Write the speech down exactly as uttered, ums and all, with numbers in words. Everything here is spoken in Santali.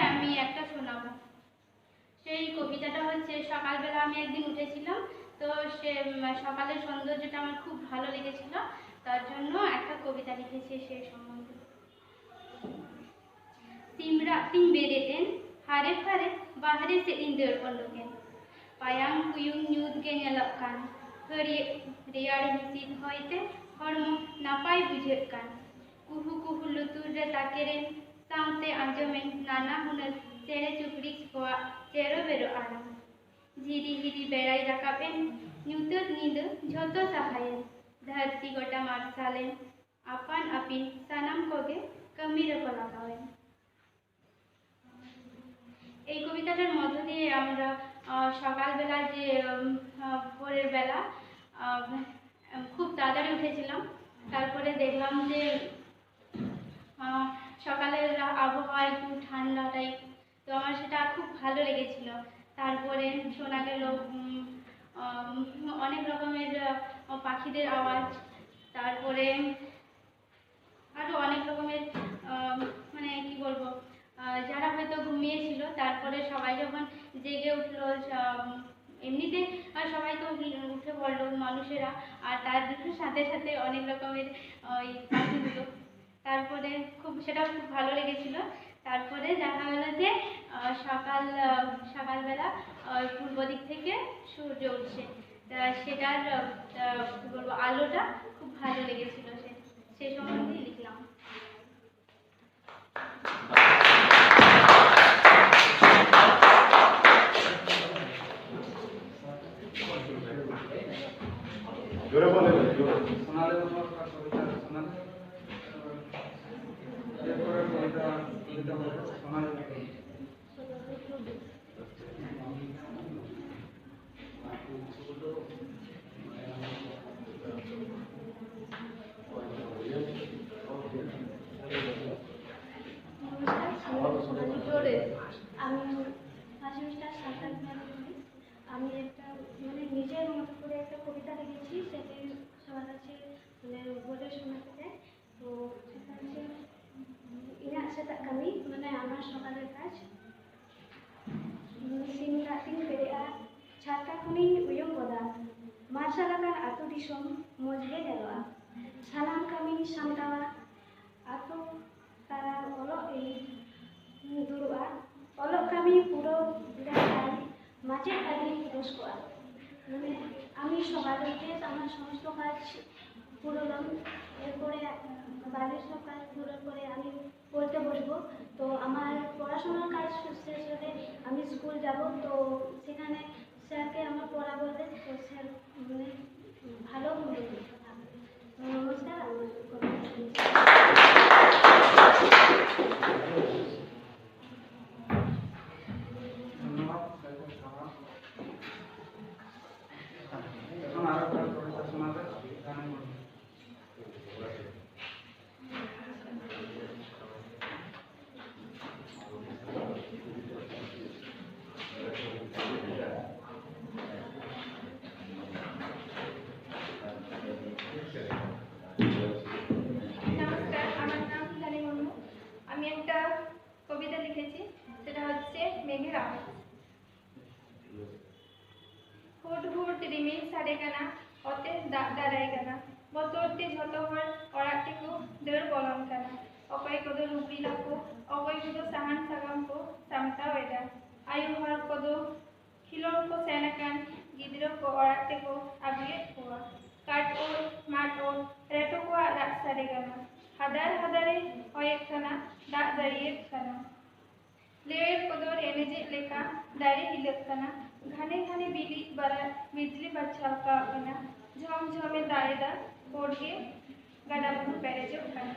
আমি একটা শোনাবো। সেই কবিতাটা হচ্ছে, সকালবেলা আমি একদিন উঠেছিলাম, তো সে উম, সকালের সৌন্দর্যটা আমার খুব ভালো লেগেছিল, তার জন্য একটা কবিতা লিখেছি সেই সম্বন্ধে। ᱥᱤᱢᱨᱟᱜ ᱛᱤᱧ ᱵᱮᱨᱮᱫ ᱮᱱ, ᱯᱷᱟᱨᱮ ᱯᱷᱟᱨᱮ ᱵᱟᱦᱨᱮ ᱥᱮᱫ ᱤᱧ ᱫᱟᱹᱲ ᱩᱰᱩᱠ ᱮᱱ᱾ ᱯᱟᱭᱟᱝ ᱠᱩᱭᱩᱝ ᱧᱩᱛ ᱜᱮ ᱧᱮᱞᱚᱜ ᱠᱟᱱ, ᱦᱟᱹᱨᱭᱟᱹᱲ ᱨᱮᱭᱟᱲ ᱦᱤᱸᱥᱤᱫ ᱦᱚᱭᱛᱮ ᱦᱚᱲᱢᱚ ᱱᱟᱯᱟᱭ ᱵᱩᱡᱷᱟᱹᱜ ᱠᱟᱱ᱾ ᱠᱩᱦᱩ ᱠᱩᱦᱩ ᱞᱩᱛᱩᱨ ᱨᱮ ᱛᱟᱠᱮᱨᱮᱱ, ᱥᱟᱶᱛᱮ ᱟᱸᱡᱚᱢᱮᱱ ᱱᱟᱱᱟ ᱦᱩᱱᱟᱹᱨ ᱪᱮᱬᱮ ᱪᱩᱯᱲᱤ ᱠᱚᱣᱟᱜ ᱪᱮᱨᱚ ᱵᱮᱨᱚ ᱟᱲᱟᱝ᱾ ᱡᱷᱤᱨᱤ ᱦᱤᱨᱤ ᱵᱮᱲᱟᱭ ᱨᱟᱠᱟᱵ ᱮᱱ, ᱧᱩᱛᱟᱹᱛ ᱧᱤᱫᱟᱹ ᱡᱷᱚᱛᱚ ᱥᱟᱯᱷᱟᱭᱮᱱ, ᱫᱷᱟᱹᱨᱛᱤ ᱜᱚᱴᱟ ᱢᱟᱨᱥᱟᱞ ᱮᱱ, ᱟᱯᱟᱱ ᱟᱹᱯᱤᱱ ᱥᱟᱱᱟᱢ ᱠᱚᱜᱮ ᱠᱟᱹᱢᱤ ᱨᱮᱠᱚ ᱞᱟᱜᱟᱣ ᱮᱱ᱾ এই কবিতাটার মধ্য দিয়ে আমরা আহ, সকালবেলা যে উম, আহ, ভোরের বেলা আহ, খুব তাড়াতাড়ি উঠেছিলাম, তারপরে দেখলাম যে আহ, সকালের আবহাওয়া একটু ঠান্ডা টাইপ, তো আমার সেটা খুব ভালো লেগেছিল। তারপরে শোনা গেল উম, আহ, অনেক রকমের আহ, পাখিদের আওয়াজ, তারপরে আরও অনেক রকমের আহ, মানে কি বলবো, আহ, যারা হয়তো ঘুমিয়েছিল, তারপরে সবাই যখন জেগে উঠলো, আহ, এমনিতে আহ, সবাই তো উঠে পড়লো মানুষেরা, আর তার সাথে সাথে অনেক রকমের আহ, ওই পাখিগুলো। তারপরে খুব, সেটাও খুব ভালো লেগেছিল। তারপরে দেখা গেল যে আহ, সকাল আহ, সকালবেলা আহ, পূর্ব দিক থেকে সূর্য উঠছে, তা সেটার আহ, আহ, কি বলবো, আলোটা খুব ভালো লেগেছিল, সে সেই সম্বন্ধেই লিখলাম। জোরে বলে, জোরে। সোনালী বাবুর কবিতা, সোনালী। এরপরে কবিতা, কবিতা বলে, সোনালী। নমস্কার, আমি সোনালী জোরে। আমি ফার্স্ট সেমিস্টার সাঁওতাল বিভাগে পড়ি। আমি একটা, মানে, নিজের মতো করে একটা কবিতা লিখেছি, সেটি সবার কাছে, মানে, বলে শোনাতে চাই। ᱛᱚ, ᱤᱧᱟᱹᱜ ᱥᱮᱛᱟᱜ ᱠᱟᱹᱢᱤ, ᱢᱟᱱᱮ, ᱟᱢᱟᱜ ᱥᱚᱠᱟᱞᱮᱨ ᱠᱟᱡᱽ᱾ ᱥᱤᱧ ᱫᱟᱜ ᱛᱤᱧ ᱵᱮᱨᱮᱫᱼᱟ, ᱪᱷᱟᱛᱟ ᱠᱷᱚᱱᱤᱧ ᱩᱭᱩᱝ ᱜᱚᱫᱟ᱾ ᱢᱟᱨᱥᱟᱞ ᱟᱠᱟᱱ ᱟᱹᱛᱩ ᱫᱤᱥᱚᱢ ᱢᱚᱡᱽ ᱜᱮ ᱧᱮᱞᱚᱜᱼᱟ᱾ ᱥᱟᱱᱟᱢ ᱠᱟᱹᱢᱤᱧ ᱥᱟᱢᱴᱟᱣᱟ᱾ ᱟᱹᱛᱩ ᱛᱟᱞᱟ ᱚᱞᱚᱜ ᱤᱧ ᱫᱩᱲᱩᱵᱼᱟ᱾ ᱚᱞᱚᱜ ᱠᱟᱹᱢᱤ ᱯᱩᱨᱟᱹᱣ ᱞᱮᱱᱠᱷᱟᱱ ᱢᱟᱪᱮᱫ ᱟᱹᱰᱤᱧ ᱨᱟᱹᱥᱠᱟᱹᱜᱼᱟ᱾ ᱟᱢᱤ সকালে উঠে আমার সমস্ত কাজ পুরোলাম। এরপরে বাড়ির সব কাজ পুরো করে আমি পড়তে বসবো। তো আমার পড়াশোনার কাজ শেষ হলে আমি স্কুল যাব। তো সেখানে স্যারকে আমার পড়া বলতে, তো স্যার মানে ভালো বলবে। নমস্কার, আমার কথা শেষ। ধন্যবাদ, স্যার, সালাম। এখন আরো একবার প্রফেসর সমাজের গানে বলুন। নমস্কার, আমার নাম ধনী মুর্মু। আমি একটা কবিতা লিখেছি, সেটা হচ্ছে মেঘের আওয়াজ। ᱦᱩᱰ ᱦᱩᱰ ᱨᱤᱢᱤᱞ ᱥᱟᱰᱮ ᱠᱟᱱᱟ, ᱚᱛᱮ ᱫᱟᱜ ᱫᱟᱨᱟᱭ ᱠᱟᱱᱟ᱾ ᱵᱚᱛᱚᱨ ᱛᱮ ᱡᱷᱚᱛᱚ ᱦᱚᱲ ᱚᱲᱟᱜ ᱛᱮᱠᱚ ᱫᱟᱹᱲ ᱵᱚᱞᱚᱱ ᱠᱟᱱᱟ᱾ ᱚᱠᱚᱭ ᱠᱚᱫᱚ ᱞᱩᱜᱽᱲᱤ ᱞᱟᱯᱚ, ᱚᱠᱚᱭ ᱠᱚᱫᱚ ᱥᱟᱦᱟᱱ ᱥᱟᱠᱟᱢ ᱠᱚ ᱥᱟᱢᱴᱟᱣ ᱮᱫᱟ᱾ ᱟᱭᱳ ᱦᱚᱲ ᱠᱚᱫᱚ ᱠᱷᱮᱞᱳᱰ ᱠᱚ ᱥᱮᱱ ᱟᱠᱟᱱ ᱜᱤᱫᱽᱨᱟᱹ ᱠᱚ ᱚᱲᱟᱜ ᱛᱮᱠᱚ ᱟᱹᱜᱩᱭᱮᱫ ᱠᱚᱣᱟ᱾ ᱠᱟᱴ ᱳᱞ, ᱢᱟᱫ ᱳᱞ, ᱨᱮᱴᱚ ᱠᱚᱣᱟᱜ ᱨᱟᱜ ᱥᱟᱰᱮ ᱠᱟᱱᱟ᱾ ᱦᱟᱫᱟᱨ ᱦᱟᱫᱟᱨᱮ ᱦᱚᱭᱮᱫ ᱠᱟᱱᱟ, ᱫᱟᱜ ᱡᱟᱹᱲᱤᱭᱮᱫ ᱠᱟᱱᱟ᱾ ᱞᱮᱣᱮᱨ ᱠᱚᱫᱚᱨ ᱮᱱᱮᱡᱮᱫ ᱞᱮᱠᱟ ᱫᱟᱨᱮ ᱦᱤᱞᱟᱹᱜ ᱠᱟᱱᱟ᱾ ᱜᱷᱟᱱᱮ ᱜᱷᱟᱱᱮ ᱵᱤᱞᱤ ᱵᱟᱨᱟ ᱵᱤᱡᱽᱞᱤ ᱵᱟᱪᱷᱟᱣ ᱠᱟᱜ ᱠᱟᱱᱟ᱾ ᱡᱷᱚᱢ ᱡᱷᱚᱢᱮ ᱫᱟᱜ ᱮᱫᱟ, ᱜᱚᱴ ᱜᱮ ᱜᱟᱰᱟ ᱵᱩᱨᱩ ᱯᱮᱨᱮᱡᱚᱜ ᱠᱟᱱᱟ᱾